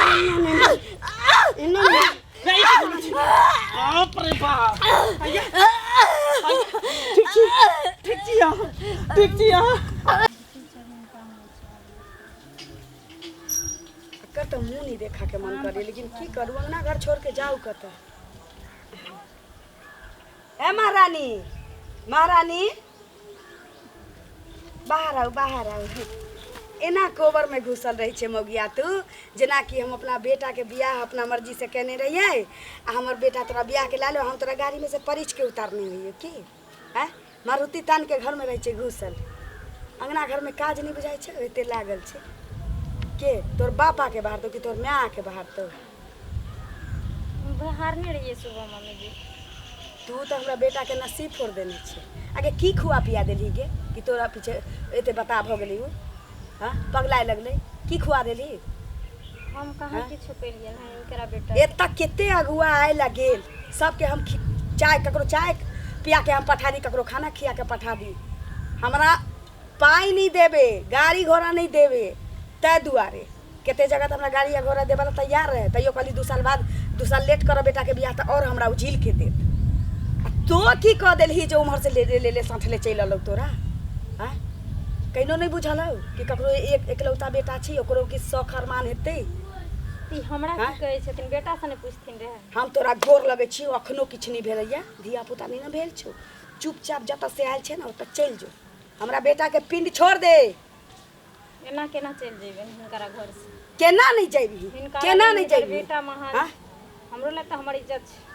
एना नहि। बाप रे बाप आया ठीक छी, ठीक छी अहाँ, ठीक छी अहाँ। एकर तऽ मुँह नहि देखऽके मन करे, लेकिन की करू, अंगना घर छोड़ के जाउ कतऽ? ए महारानी, महारानी, बाहर आउ, बाहर आउ। एना कोबरमे घुसल रहै छै मौगिया तू, जेनाकि हम अपना बेटाके बियाह अपना मर्जीसँ केने रहियै आ हमर बेटा तोरा बियाहके लए लो, हम तोरा गाड़ीमे से परिछके उतारने होइए की? आँय, मारुति तानके घरमे रहै छै घुसल, अङ्गना घरमे काज नहि बुझाइ छै, एते लागल छै। के तोर बाप आके बाहर कि तोर माय आके बाहर? तो बहारने रहियै सुबह मम्मी जी। तू तऽ हमरा बेटाके नसीब फोड़ देने छै। आगे की खुआ पिया देलही गे कि तोरा पीछे एते बता भऽ गेलै? उ हँ पगलाए लगलै। की खुआ देलही? हम कहाँ किछो केलियै हँ हिनकरा बेटा। एतऽ कते अगुआ आए ला गेल, सबके हम चाय, ककरो चाय पिया के हम पठा दी, ककरो खाना खिया के पठा दी। हमरा पाइ नहि देबे, गाड़ी घोड़ा नहि देबे, ताहि दुआरे कते जगह तऽ हमरा गाड़ी आ घोड़ा देबऽ ला तैयार रहे, तैयो कहली 2 साल बाद, 2 साल लेट करब बेटाके बियाह तऽ आओर हमरा उझिल के देत। आ तो की कऽ देलही जे उम्हर से ले ले ले ले साँठले चलि अयलौ तोरा? आँय, कहिनो नहि बुझल हौ कि ककरो एक एकलौता बेटा छी, ओकरो किछु शौख अरमान हेतै? ई हमरा की कहै छथिन? बेटा से नहि पुछथिन रहै। हम तोरा गोर लगै छी, अखनो किछु नहि भेलैया, धिया पुता नहि ने भेल छौ। चुपचाप जतऽ से आयल छै ने ओतऽ चलि जो, हमरा बेटाके पिंड छोड़ दे। एना केना चलि जेबै हिनकरा घर से? केना नहि जेबही? केना नहि जेबही? बेटा महान, हमरो लग तऽ हमर इज्जत छै।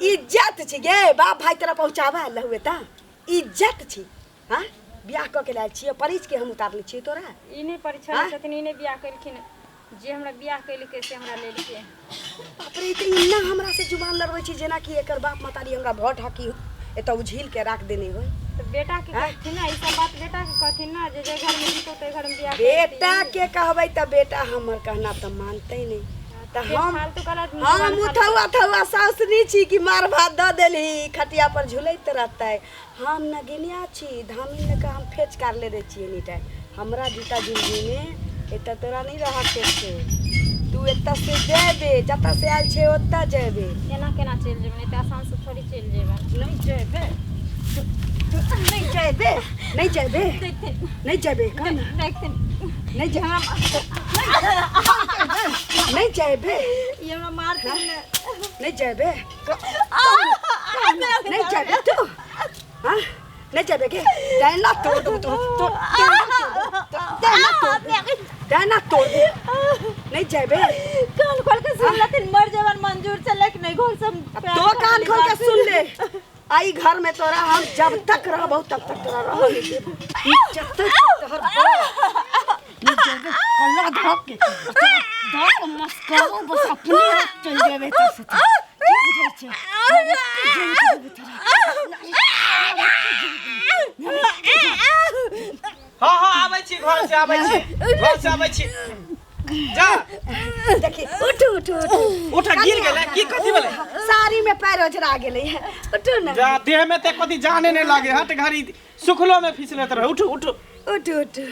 इज्जत छै गे? बाप भाई तोरा पहुँचाबा लहुए तऽ इज्जत छै? हाँ, बियाह कऽ के लायल छियै, परिच के हम उतारले छियै तोरा। ई नहि परीक्षा छथिन, ई नहि बियाह केलखिन, जे हमरा बियाह केलकै से हमरा लेलकै। बाप रे, तऽ एना हमरा से जुबान लड़बै छै जेनाकि एकर बाप महतारी हमरा भऽ ढाकी एतऽ उझिल के राख देने होय। तऽ बेटा के कहथिन ना ई सब बात, बेटा के कहथिन ना जे जे घर में जीतो ते घर में बियाह। बेटा के कहबै तऽ बेटा हमर कहना तऽ मानतै नहि। तऽ हम फालतू गलत हम उठौआ थौआ साउस नहि छी कि मार भात दऽ देलही खटिया पर झुलैत रहतै। हम नगिनिया छी, धामिन लऽ कऽ हम फेच कारले रहै छी एनी टाइम। हमरा जूता जिंदगीमे एतऽ तोरा नहि रहऽके छै। तू एतऽ से जेबे, जतऽ से आयल छै ओतऽ जेबे। एना केना चलि जेबै? एते आसान से थोड़ी चलि जेबै। नहि जेबे, नहि जेबे, नहि जेबे, नहि जेबे, कह ना। नहि जेबे, नहि जेबे। ई हमरा मारथिन ने। नहि जेबे, नहि जेबे तू। हाँ, नहीं जेबे के डायना तोड़ दो, तो तो डायना तोड़ दो, डायना तोड़ दो। नहीं जेबे। कान खोल के सुन लेथिन, मर जेबन मंजूर से, लेकिन नहीं घर से। तो कान खोल के सुन ले, आई घर में तोरा हम जब तक रहबौ तब तक तोरा रह नहीं देबौ। जब तक तोहर बाप नहीं जेबे, कल्ला धक के धक मस्काओ, बस अपने आप चल जेबे। तो से की बुझै छै? हाँ हाँ, आबै छी, घर से आबै छी, घर से आबै छी। जा। देखी, उठू उठू उठू। उठ, गिर गेलै की? कथी भेलै? साड़ी में पैर ओझरा गेलै है, उठू ना। जा, देह में ते कथी जाने नहीं लागे, हट घड़ी सुखलो में फिसलत रहे। उठू उठू उठू उठू।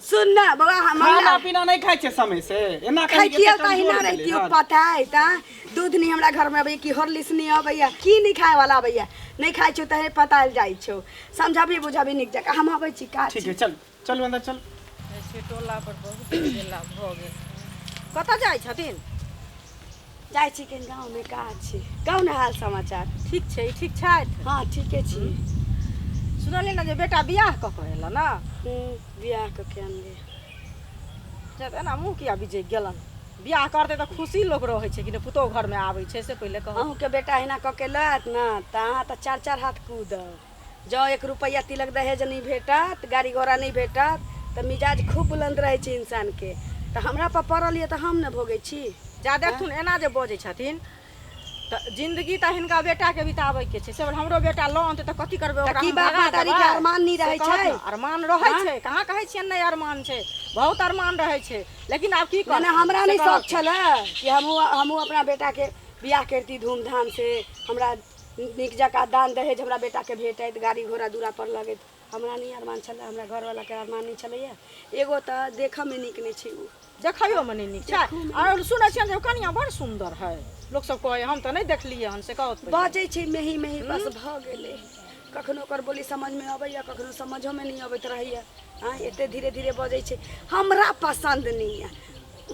सुन ना बौआ, हम खाना पीना नहीं खाइ छै समय से, एना कहीं खाइतियो तऽ अहिना रहितियो, पता है तऽ दूध नहीं हमरा घर में अबैया कि हॉर्लिक्स नहीं अबैया की नहीं खाए वाला अबैया, नहीं खाइ छौ तऽ पताल जाइ छौ। समझाबी बुझाबी नीक जकाँ, हम अबै छी काज। ठीक है, चल चलू अंदर चल। ऐसे टोला पर बहुत गेला भऽ गेल। कतऽ जाइ छथिन? जाइ छी कनि गाँवमे काज छै। कहू ने हाल समाचार। ठीक छै, ठीक छथि? हँ, ठीके छी। सुनलियै ने जे बेटा बियाह कऽ कऽ एलनि ने? बियाह कऽ के अनलियै। जब एना मुँह किया बिजैक गेलनि? बियाह करतै तऽ खुशी लोक रहै छै कि नहि, पुतोहु घरमे आबै छै, से पहिले कहू। अहूँके बेटा एना कऽ के लैत ने तऽ अहाँ तऽ चारि चारि हाथ कूदब। जँ एक रुपैआ तिलक दहेज नहि भेटत, गाड़ी घोड़ा नहि भेटत, तऽ मिजाज खूब बुलन्द रहै छै इंसानके। तऽ हमरा पर पड़ल यऽ तऽ हम ने भोगै छी। जा देखथुन, एना जे बजै छथिन तऽ जिंदगी तऽ हिनका बेटाके बिताबैके छै, से हमरो बेटा लऽ अनतै तऽ कथी करबै ओकरा? की हम बाप भगा महतारीके देबै? अरमान नहि से रहै कहत छै? ने, अरमान रहै हाँ? छै, कहाँ कहै छियनि नहि अरमान छै, बहुत अरमान रहै छै, लेकिन आब की मने करथिन हमरा से नहि कहत। शौक छलै कि हमहूँ अपना बेटाके बियाह करिती धूमधाम से, हमरा नीक जकाँ दान दहेज हमरा बेटाके भेटैत, गाड़ी घोड़ा दूरा पर लगैत। हमरा नहि अरमान छलै, हमरा घरवलाके अरमान नहि छलैए। एगो तऽ देखऽमे नीक नहि छै ओ। देखैयोमे नहि नीक छै। आर सुनै छियनि जे कनिया बड़ सुन्दर है, लोक सब कहै, हम तऽ नहि देखलियै हन, से कहत पहिले। बजै छै मेही मेही, बस भऽ गेलै। कखनो ओकर बोली समझमे अबैए, कखनो समझोमे नहि अबैत रहैए। हँ, एते धीरे धीरे बजै छै, हमरा पसन्द नहि यऽ।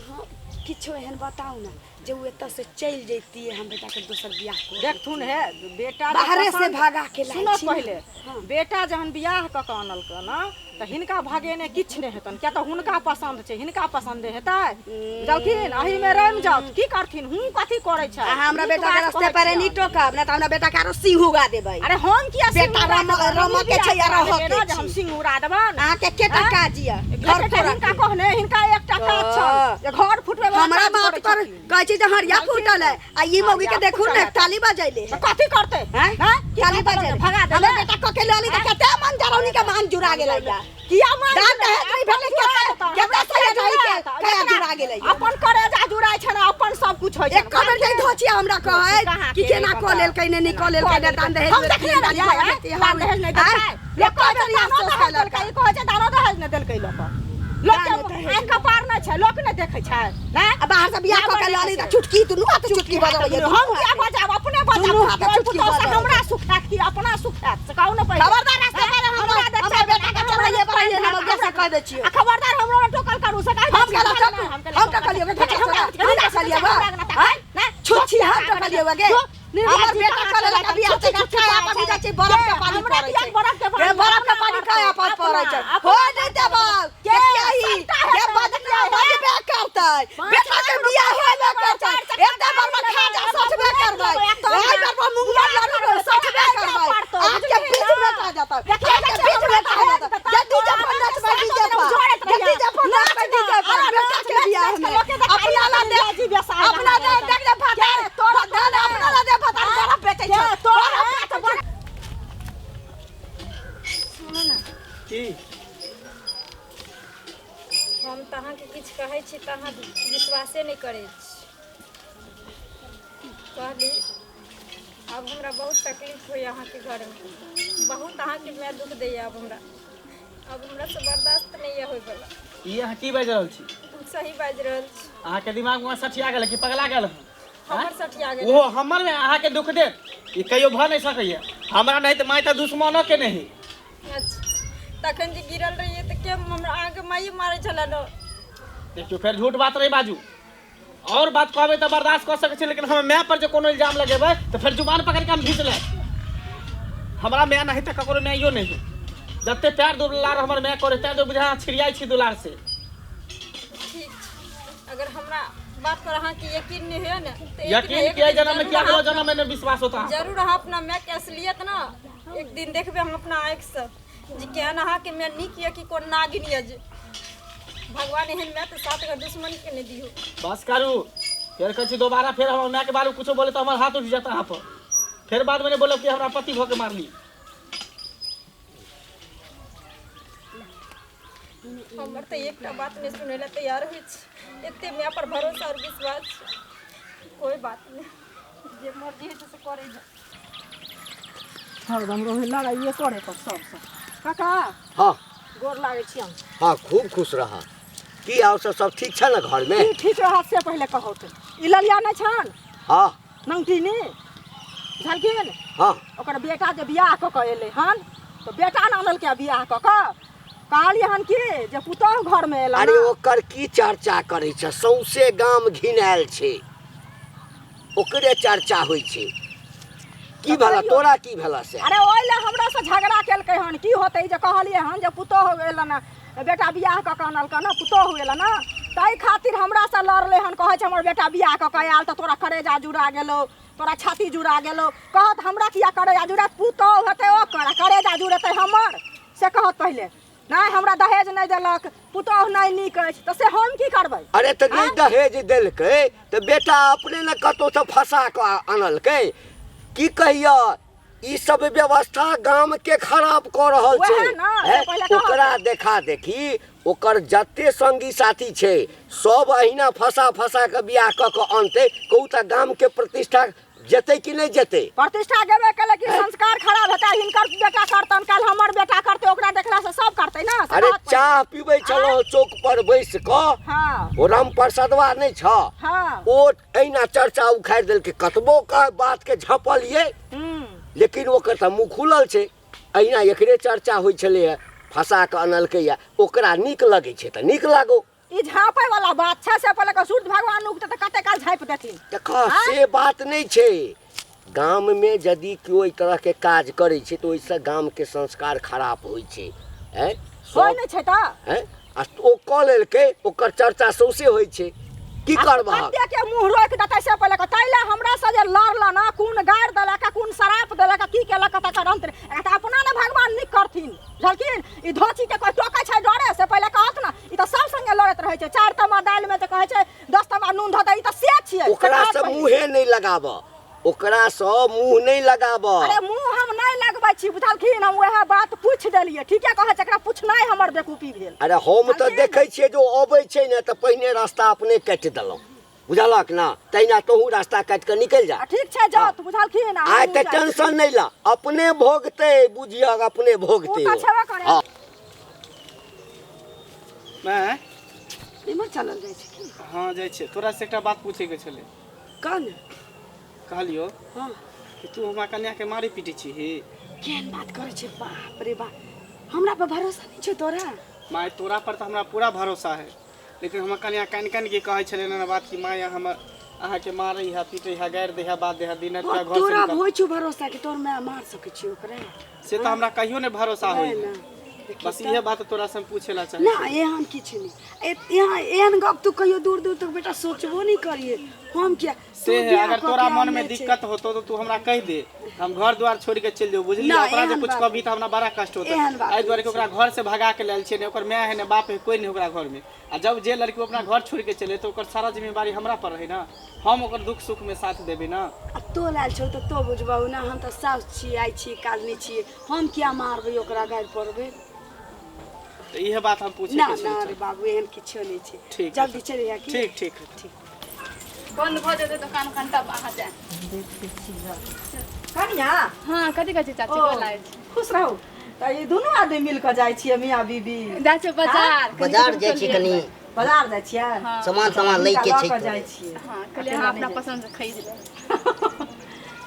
हँ, किछो एहन बताउ ने जे ओ एतऽसँ चलि जैतियै, हम बेटाके दोसर बियाह कऽ देखथुन हे बेटा जे बाहरे से पसन्द भगा के लाय सुनऽ छी ने। पहिले। हँ। बेटा जहन बियाह कऽ कऽ अनलकै ने तऽ हिनका भगेने किछु नहि हेतनि, किया तऽ हुनका पसन्द छै, हिनका पसन्द हेतै? बुझलखिन, एहिमे रमि जाउ। की करथिन? हूँ, कथी करै छै? अहाँ हमरा नीक बेटा के बात रास्ते कहै पर छियनि। नहीं टोकब, नहि तऽ हमरा बेटा के आरो सिंह उगा देबै। अरे हम किया सिंह बेटा उड़ा देबनि? रमऽ हमही के छै बियाह आ करा रहऽ देबै के ने जे हम छी। सिंह उड़ा देबनि? अहाँके केटा आँय? काज यऽ घर एकेटा फोड़ऽ हिनका के? कहने हिनका एकटा काज छल जे घर फुटबै वला हमरा काज बात करै पर छथिन। कहै छै जे हरिया फूटल है, आ ई मौगी के हरिया देखू फूटल ने है। ताली बजैले है। तऽ कथी करतै? हैं? हैं? की ताली करतै? बजैले भगा देबै? हमर बेटा कऽ के लली तऽ कते मन जरौनी के मान जुड़ा गेलै या। किया मान दान जुड़ै? दहेज नहि भेलै, जुड़ा कते देतऽ, कते हमरा सही किया रही के जुड़ा देतऽ? कया जुड़ा गेलै या। अपन करेजा जुड़ाइ छै ने, अपन सब कुछ होइ छै। एक बेर जे धोचिया हमरा कहै कहाँ कि के केना नहि कऽ लेलकै, ने नहि कऽ लेलकै, ने दान दहेज हम देखने रहियै, दान दहेज नहि देलकै। लोक कहै छै दानो दहेज देलकै, ई कहै छै दानो दहेज नहि देलकै। लोक लोक दानो दहेज आँखि कपार नहि छै, लोक नहि देखै छै ने? आ बाहर से बियाह कऽ के लली तऽ चुटकी दुनू हाथ चुटकी बजबैया। हम किया बजाब? अपने बजाब। दुनू हाथे ओहि चुटकी पुतोह से बजाबै। हमरा सुख हैत कि अपना सुख हैत, से कहू ने पहिले। खबरदार, रास्ता पर हमरा हमरा देखै हमरा बेटा के चढ़ाइए बढ़ाइए ने, हम से कह दै छियै। आ खबरदार हमरो ने टोकल करू, से कहि दै हम छियै, केला हम टोकू? हम केला हम टोकलियै गे? हम टोकलियै गे? आँय? छुच्छी, हम टोकलियै गे? हमर बेटा कऽ लेलक बियाह तऽ काया पर बुझै छै बरफ के पानी हमरा पड़ै किया छै। बरफ के पानी? गे, बरफ के पानी काया पर पड़ै छै। हो नहि देबौ के ही के बजबे बजबे करतै, बेटा के बियाह होबे करतै। एते बार में खाजा सठबे करबै, एहि बार में मुंगा लड़ू सठबे करबै। आँख के बीच में आ जाता, आँख के बीच में आ जाता। जे डीजे पर नचबै, डीजे पर, जे डीजे पर नचबै, डीजे पर। बेटा के बियाह में अपना ला दे, अपना दे, देख ले भतार भतार, अपना ला दे भतार, बरफ बेचै छै, बरफ बेचै छै। सुनू ने। की? हम तऽ अहाँके किछु कहै छी तऽ अहाँ विश्वासे नहि करै छी। कहली आब हमरा बहुत तकलीफ होइए अहाँके घरमे, बहुत अहाँके माय दुख दैए। आब हमरासँ बर्दाश्त नहि यऽ होइवला। ई अहाँ की बाजि रहल छी? हम सही बाजि रहल छी। अहाँके दिमाग में सठिया गेल कि पगला गेल हँ? हमर सठिया गेल। ओहो हमर में अहाँके दुख देत, ई कहियो भऽ नहि सकैए। हमरा नहि तऽ माय तऽ दुश्मनो के नहीं। अच्छा, तखन जे गिरल रहियै तऽ के हमरा अहाँके माइए मारै छलै ने? देखियौ, फेर झूठ बात नहीं बाजू। और बात कहबै तऽ बर्दाश्त कऽ सकै छी, लेकिन हमर माय पर जे कोनो इल्जाम लगेबै तऽ फेर जुबान पकड़ के हम घीच लेब। हमरा माय नहीं तऽ ककरो माइयो नहीं। जते प्यार दुलार हमर माय करे तैं तो बुझा छिड़ियाइ छी दुलार से। ठीक छै, अगर हमरा बात पर अहाँके यकीन नहि होइए ने तऽ एक ने यकीन एक किया दिन जन्म में जरूर किया अहाँ अगलो जन्म में नहीं विश्वास होता? जरूर अहाँ अपना मायके असलियत ने एक दिन देखबै हम अपना आँखिसँ जे केहन अहाँके माय नीक यऽ कि कोन नागिन यऽ। जे भगवान एहन माय तऽ सात गो दुश्मनके नहि दियौ। बस करू, फेर कहै छी दोबारा फेर हमर माय के बारे में कुछो बोले तऽ हमर हाथ उठि जाता अहाँ पर। फेर बाद में नहीं बोलब कि हमरा पति भऽ के मारली। हमर तऽ एकटा बात नहि सुनै लए तैयार होइ छै। एते माय पर भरोसा आओर विश्वास छै। कोइ बात नहि, जे मर्जी होइ छै से करै जाउ। हरदम रहै लड़ाइए करे पर सबसँ। काका। हाँ। गोर लागै छी हम। हाँ, खूब खुश रह। की आओर सब सब ठीक छै ने घरमे? की ठीक रहत से पहिले कहू तऽ। ई ललिया नहि छन? हाँ। नंगटीनी झलखिन? हाँ। ओकर बेटा जे बियाह कऽ कऽ एलै हन तऽ बेटा ने आनलकै बियाह कऽ कऽ। कहलियै हन कि जे पुतोहु घरमे एला। अरे, ओकर की चर्चा करै छै, सौंसे गाम घिनायल छै, ओकरे चर्चा होइ छै। की भेला तोरा, की भेला से? अरे, ओहि लए हमरा से झगड़ा केलकै हन। की होतै जे कहलियै हन जे पुतोहु एलन, बेटा बियाह कऽ कऽ आनलकै ने, पुतोहु एलन ने, ताहि खातिर हमरा से लड़लै हन। कहै छै हमर बेटा बियाह कऽ कऽ आयल तऽ तोरा करेजा जुड़ा गेलौ, तोरा छाती जुड़ा गेलौ। कहत हमरा किया करेजा जुड़ा? पुतोहु हेतै ओकर आ करेजा जुड़ेतै हमर? से कहत पहिले नहि, हमरा दहेज नहि देलक, पुतोहु नहि नीक अछि, तऽ से हम की करबै? अरे, तऽ नहि दहेज देलकै तऽ बेटा अपने ने कतहुसँ फंसा कऽ अनलकै। की कहिया, ई सब व्यवस्था गाम के खराब कऽ रहल छै। वएह ने, से हैं? पहिले कहत। ओकरा देखा देखी ओकर जते संगी साथी छै सब अहिना फंसा फंसा कऽ बियाह कऽ कऽ अनतै। कहू तऽ, गाम के प्रतिष्ठा जेतै कि नहि जेतै? प्रतिष्ठा गेबे केलै कि संस्कार खराब हेतै। हिनकर बेटा करतन, काल्हि हमर बेटा करतै, ओकरा देखला से सब करतै ना। से अरे कहत पहिले। चाह पीबै छलहुँ चौक पर बैस कऽ, हाँ। ओ राम प्रसादवा नहि छ? हाँ। ओ एहिना चर्चा उखाड़ि देलकै, कतबो कह बात के झपलियै, लेकिन ओकर तऽ मुँह खुलल छै। एहिना एकरे चर्चा होइ छलैए, फंसा कऽ अनलकैए, ओकरा नीक लगै छै तऽ नीक लागो। ई झाँपै वाला बात छै, से पहिले कह सूर्य भगवान उगतै तऽ कते काल झाँपि देथिन। देखऽ, से बात नहि छै। गाममे यदि केओ एहि तरहके काज करै छै तऽ ओहिसँ गामके संस्कार खराब होइ छै। आँय, होइ नहि छै तऽ? आँय, आ ओ कऽ लेलकै, ओकर चर्चा सौंसे होइ छै। की करबहक? कते के मुँह रोकि देतै से पहिले कह। ताहि लए हमरा से जे लड़ल ना, कोन गारि देलक, कोन श्राप देलक, की केलक तकर अन्त नहि। एकरा तऽ अपना ने भगवान नीक करथिन, बुझलखिन? ई धोची के कोइ टोकै छै डरे से पहिले कहत ना। ई तऽ सब संगे लड़ैत रहै छै। 4 तमा दालि में तऽ कहै छै 10 तमा नून धऽ दे, ई तऽ से छियै। से ओकरा कहत से पहिले। मुँहे नहि लगाबऽ, ओकरा से मुँह नहि लगाबऽ। अरे मुँह हम नहि लगबै छी, बुझलखिन? हम वएह बात पूछि देलियै। ठीके कहै छै, एकरा पूछनाइ हमर बेवकूफी भेल। अरे हम तऽ बुझलखिन? देखै छियै जे ओ अबै छै ने तऽ पहिने रास्ता अपने काटि देलहुँ, बुझलक ना? तहिना तोहू रास्ता काटि कऽ निकलि जा। आ ठीक छै, जाउ, बुझलखिन? आ आइ हमहूँ तऽ जाइ छी। टेंशन नहि ला, अपने भोगतै, बुझियक, अपने ओ भोगतै। तऽ ओ छेबे करै। हँ। मैं इम्हर चलल जाइ छै की? हाँ, जाइ छियै। तोरा से एकटा बात पूछे के छलै। कह ने। कहलियो हाँ। कि तू हमरा कन्या के मारे पीटे छी? केहन बात करै छै, बाप रे बाप, हमरा पर भरोसा नहि छौ तोरा? माय, तोरा पर तऽ हमरा पूरा भरोसा है, लेकिन हमर कन्या कानि कानि के कहै छलै ने बात कि माय हमर अहाँके मारै है, पीटै है, गारि दै है, बात दै है, दिन राति पूरा घर से तोरा निकल। होइ छौ भरोसा कि तोर माय मार सकै छी ओकरा? से तऽ हमरा कहियो नहि भरोसा नहि होइ। ने, देखी बस तऽ। इहे बात तोरा से हम पूछे ला चाहै ना, छी। एहन किछु नहि। यहाँ एहन गप तू कहियो दूर दूर तक बेटा सोचबो नहि करिए। हम किया से तू है, बियाह अगर कऽ तोरा के मन में आनने छै। दिक्कत होतो तो तू हमरा कहि दे, हम घर द्वार छोड़ के चलि जेबो, बुझलियै? ना, ओकरा जे एहन कुछ बात कहबी तऽ हमरा बड़ा कष्ट होतै। एहन बात एहि दुआरे नहि कि ओकरा घर से भगा के लायल छियै, ने ओकर माय है ने बाप है, कोई नहीं ओकरा घर में। आ जब जे लड़की अपना घर छोड़ के चले तऽ ओकर सारा जिम्मेवारी हमरा पर रहे ना, हम ओकर दुख सुख में साथ देबै ना। आ तो लायल छौ तऽ तो बुझबहु ना। हम तऽ साउस छियै, आइ छियै काल्हि नहि छियै, हम किया मारबै ओकरा, गारि पड़बै? तऽ इहे बात हम पूछे ना के ना छलै। रे बाबू, एहन किछो नहि छै। ठीक है। जल्दी चलि की। ठीक ठीक। बंद भऽ जेतै दोकान उकान तब अहाँ जायब। कनिया। हाँ, कथी कहै छै चाची? ओ, गोर लागै छी। खुश रहू। तऽ ई दुनू आदमी मिल कऽ जाइ छियै मियाँ बीबी? जाइ छियै बाजार कनि। बाजार जाइ छियै कनि। बाजार जाइ छियै? हाँ। सामान तामान लै के लऽ छै कऽ थोड़े। जाइ छियै? हाँ, कहलियै अहाँ अपना पसन्द से खरीद लेब।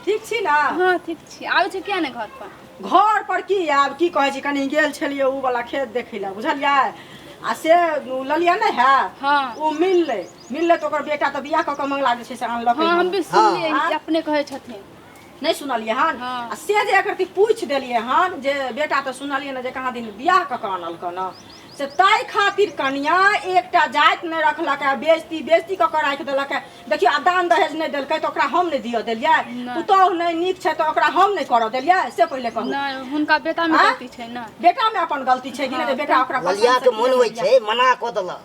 ठीक छी ना? हाँ, ठीक छी। आबै छी किया नहि घर पर? घर पर की आब, की कहै छी, कनि गेल छलियै ओ वाला खेत देखै लए, बुझलियै? आ से ओ ललिया नहि है? हाँ। ओ मिललै, मिललै तऽ ओकर बेटा तऽ बियाह कऽ कऽ मंगला जे छै से आनलकै। हाँ, हम भी सुनलियै हाँ। कि अपने कहै छथिन। नहि सुनलियै हन? हाँ। आ से जे एकर पूछि देलियै हन जे बेटा तऽ सुनलियै ने जे कहाँ दिन बियाह कऽ कऽ आनलकै ने, से ताहि खातिर कनिया एकटा जाति नहि रखलक है, बेजती बेजती कऽ कऽ राखि देलक है। देखियौ, आब दान दहेज नहि देलकै तऽ ओकरा हम नहि दिअ देलियै? पुतोहु नहि नीक छै तऽ ओकरा हम नहि करऽ देलियै? से पहिले कहू। नहि, हुनका बेटा मे आँय? गलती छै ने। बेटा मे अपन गलती छै कि नहि जे बेटा ओकरा पसन्द ललिया से के मोन किया होइ नहि छै मना कऽ देलक,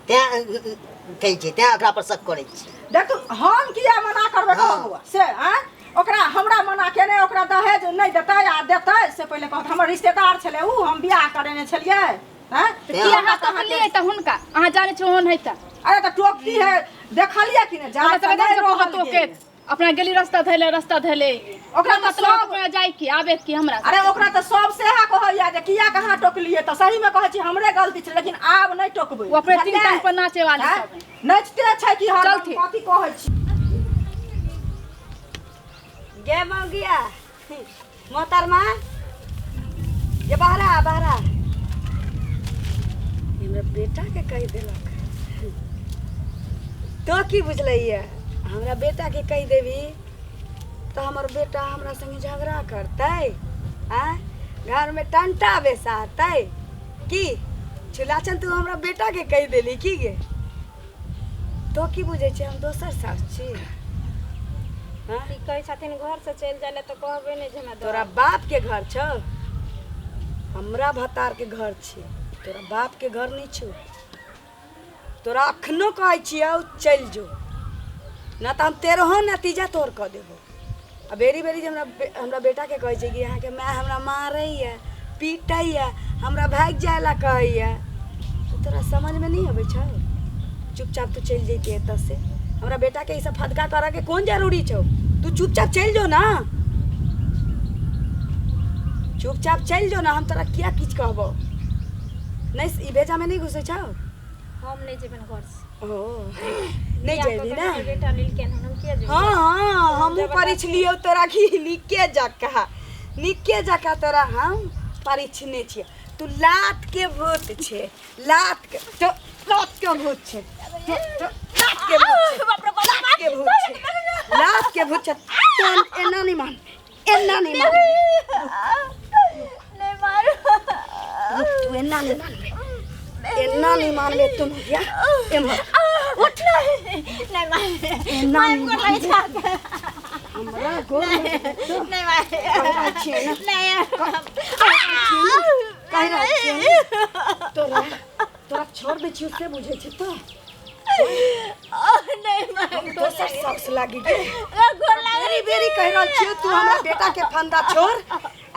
तें कहै छै, तें ओकरा पर शक करै छै। देखू, हम किया मना करबै? हाँ। कहू से आँय, ओकरा हमरा मना केने ओकरा दहेज नहि देतै आ देतै से पहिले कहत। हमर रिश्तेदार छलै उ, हम बियाह करेने छलियै आँय। तें किया हमरा अहाँ तऽ अहाँके- टोकलियै तऽ हुनका? अहाँ जानै छियै ओहन है तऽ। अरे तऽ टोकती है, देखलियै कि नहि? हमरा जा सबके तऽ नहि देखै रहल टोके गेल। अपना गेली रास्ता धैले, रास्ता धैले अयली। ओकरा तऽ मतलब सब- अपना जाइ की आबे की हमरा? अरे ओकरा तऽ सब सएह कहैया जे किया कहाँ टोकलियै। तऽ सहीमे कहै छी हमरे गलती छै, लेकिन आब नहि टोकबै। ओ अपने तीन बुझलियै? टांग पर नाचे वाली आँय? सब है। नचिते छै कि हरदम। चलथिन। कथी कहै छी? गे मौगिया मोहतरमा, ये बहरा बहरा, हमरा बेटा के कहि देलक। तो की बुझलैया, हमरा बेटा के कहि देबी तऽ हमर बेटा हमरा संगे झगड़ा करतै, आँय, घरमे टंटा बेसातै की? चुलाचन, तू हमरा बेटा के कहि देली की गे? तो की बुझै छै, हम दोसर सास छी? हाँ? की कहै छथिन, घर से चलि जाइ लए तऽ कहबै नहि जे हमरा तोरा बाप के घर छौ? हमरा भतार के घर छी, तोरा बाप के घर नहीं छौ। तोरा अखनो कहै छियौ, चलि जो, ना तऽ हम तेरहो नतीजा तोर कऽ देबो। आ बेरी बेरी जे हमरा हमरा बेटाके कहै छै कि अहाँके माय हमरा मारैए, पीटैए, हमरा भागि जाय लए कहैए, तऽ तोरा समझमे नहि अबै छौ? चुपचाप तू चलि जैती एतऽसँ। हमरा बेटाके ई सब फदका करऽके कोन जरूरी छौ? तू चुपचाप चलि जो ना, चुपचाप चलि जो ना, हम तोरा किया किछु कहबो नहि। ई भेजामे नहि घुसै छौ। हम नहि जेबनि घर से। ओ नहि जेबही ना? बेटा लेलकै हन, हम किया जेबै? हाँ हाँ, हमहूँ परिछलियौ तोरा कि नीके जकाँ, नीके जकाँ तोरा हम परिछने छियै। तू लात के भूत छै, लात के, तो लात के भूत छै, तो तो लात के भूत छै, लात के भूत छै, लात के भूत छै। तो एना नहि मान, एना नहि मान, नहि मारू। रुक, तू एना नहि मानबे, एना नहि मानबे तुम। या एम्हर उठ, नहि मार। एना नहि गोर लागै छै। हमरा गोर नहि मार। कहि रहल छियै ने, नहि कहि रहल छियै ने, तोरा तोरा छोड़ दै छियौ से बुझै छै तो? नहि मार। दोसर शख्स लागि गेल। गोर लागै। बेरी बेरी कहि रहल छियौ, तू हमरा बेटा के फंदा छोड़,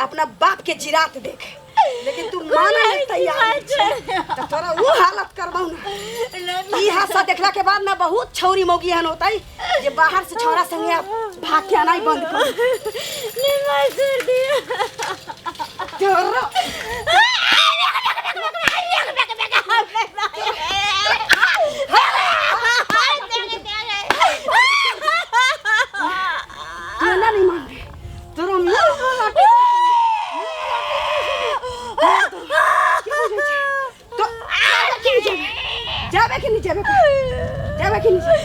अपना बाप के जिरात देख, लेकिन तू माने नहीं तैयार नहीं छै। तऽ तोरा ऊ हालत करबौ ना, ई हादसा देखला के बाद ना बहुत छौरी मौगी एहन होतै जे बाहर से छौरा संगे भाग के आनाइ बंद कर। नहि मार, छोड़ दियौ। तोरा तू एना नहीं मानबे, तोरा मुँह पर लाठी, की बुझै छै? तो जाबे कि नहीं जाबे? जाबे कि नहीं जाबे? जाबे कि नहीं जाबे?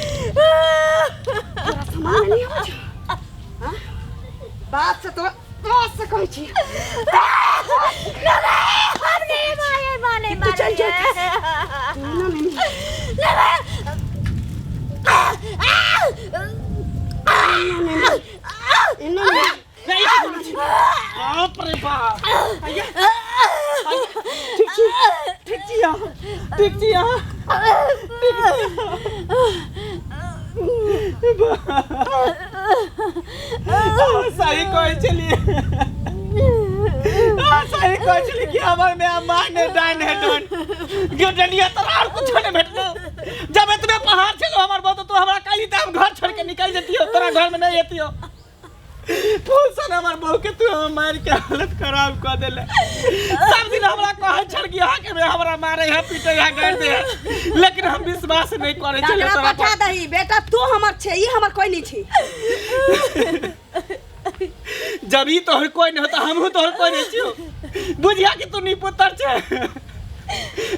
तोरा सामान नहीं आबै छौ? हाँ? बात से तोरा, बात से कहै छी। तू चल जा, तू एना नहीं। एना नहीं। बाप रे बाप, आइया, ठीक छी, ठीक छी अहाँ? ठीक छी अहाँ? ठीक छी? सही कहै छलियै, सही कहै छलियै कि हमर माय माय नहि डाइन है डाइन। गे डनिया, तोरा आओर कुछो नहि भेटलौ? जब एतबे पहाड़ छलौ हमर बहुत, तू हमरा कहली तऽ हम घर छोड़ि के निकलि जैतियौ, तोरा घरमे नहि एतियौ। फूल सन हमर बहू के तू हमर मारि के हालत खराब कऽ देले। सब दिन हमरा कहै छल कि अहाँके में हमरा मारे है, पीटे है, गारि दे है, लेकिन हम विश्वास नहि करै छलियै। एकरा तोरा पठा पर दही बेटा, तू हमर छै, ई हमर कोई नहीं छै। जब ई तोहर कोई नहीं होता, हमहूँ तोहर कोई नहीं छियौ। बुझिया कि तू निपुतर छै,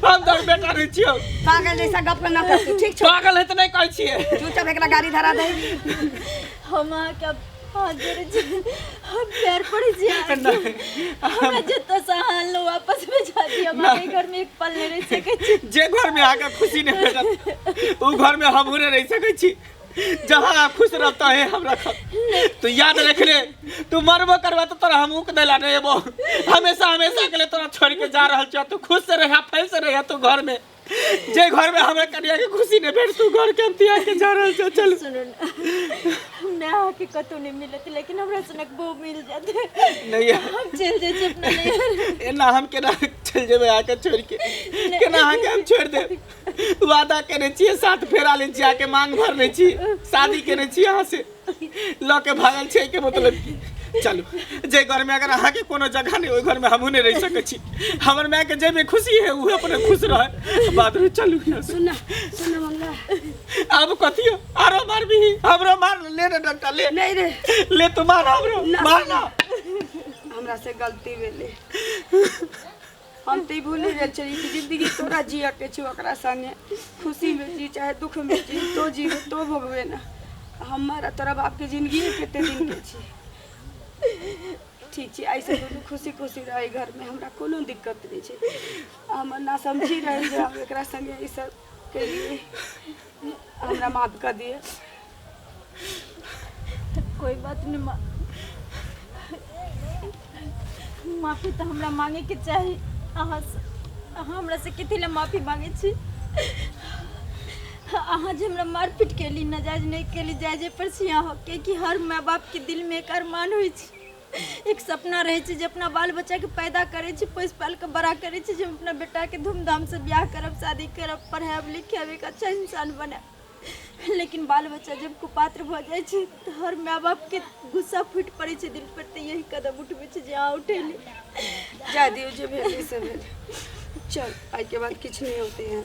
हम तोहर बेटा नहीं छियौ। पागल जैसा गप न कर तू, ठीक छौ? पागल है तऽ नहि कहै छियै। चुपचाप एकरा गाड़ी धरा दही। हम अहाँके आब हाथ जोड़ै छी, हम पैर पड़ै छी अहाँके। हमरा जतऽ से अहाँ अनलहुँ वापस भेजा दिअ, हम अहाँके घर में एक पल नहि रहि सकै छी। जे घर में अहाँके खुशी नहि भेटत, ओ घर में हमहूँ नहि रहि सकै छी। जहाँ अहाँ खुश रहब तहें हम रखब। तू याद रख ले, तू मरबो करबा तऽ तोरा हम ऊक दैला नहि एबो। हमेशा हमेशा के लिए तोरा छोड़ के जा रहल छियौ। तू खुश से रहिया, फैल से रहिया तू घर में। जे घर में हमरा कनिया के खुशी नहि भेट, तू घर के हम त्याग के जा रहल छियौ। चल। सुनू ने, हमरा अहाँके कतहु नहि मिलत, लेकिन हमरा सनक बहु मिल जायत। नहीं। हम चलि जाइ छी अपना नैहर। एना हम केना चलि जेबै अहाँके छोड़ि के? केना अहाँके हम छोड़ि देब? वादा केने छियै, साथ फेरा लेने छियै, अहाँके मांग भरने छी, शादी केने छी अहाँ से, लऽ के भागल छै के मतलब की? चलू, जे घरमे अगर अहाँके कोनो जगह नहि, ओहि घरमे हमहूँ नहि रहि सकै छी। हमर मायके जाहिमे खुशी है, उहे अपने खुश रहे। बादमे चलू यहाँ से। सुन सुन मंगला। आब कथी हो? आरो मारबी? हमरो मार ले रे, डंटा ले। नहीं रे। ले तू, मार हमरो। ना। मार ना। हमरा से गलती भेलै, हम तऽ ई भूलि गेल छलियै कि जिंदगी तोरा जियऽ के छौ। ओकरा संगे खुशीमे जी चाहे दुखमे जी, तो जीबे तो भोगबे ना। हमर आ तोरा बापके जिंदगी कते दिनके छै? ठीक छै, एहिसँ दुनू खुशी खुशी रहै घरमे, हमरा कोनो दिक्कत नहि छै। हमर नासमझी रहै जे हम एकरा संगे ई सब केलियै, हमरा माफ कऽ दिअ। कोई बात नहीं माँ, माफी तऽ हमरा मांगेके चाही अहाँ से। अहाँ हमरा से कथी लए माफी मांगे छी? अहाँ जे हमरा मारपीट केली, नाजायज नहि केली, जायजे पर छी अहाँ। कियाकि हर माय बापके दिलमे एक अरमान होइ छै, एक सपना रहै छै जे अपना बाल बच्चाके पैदा करै छै, पोसि पालि कऽ बड़ा करै छै, जे हम अपना बेटाके धूमधामसँ बियाह करब, शादी करब, पढ़ायब लिखायब, एक अच्छा इंसान बनायब। लेकिन बाल बच्चा जब कुपात्र भऽ जाइ छै तऽ हर माय बापके गुस्सा फूटि पड़ै छै दिल पर, तऽ यही कदम उठबै छै जे अहाँ उठेली। जा दियौ, जे भेलै से भेल। चल, आइके बाद किछु नहि होते हैं।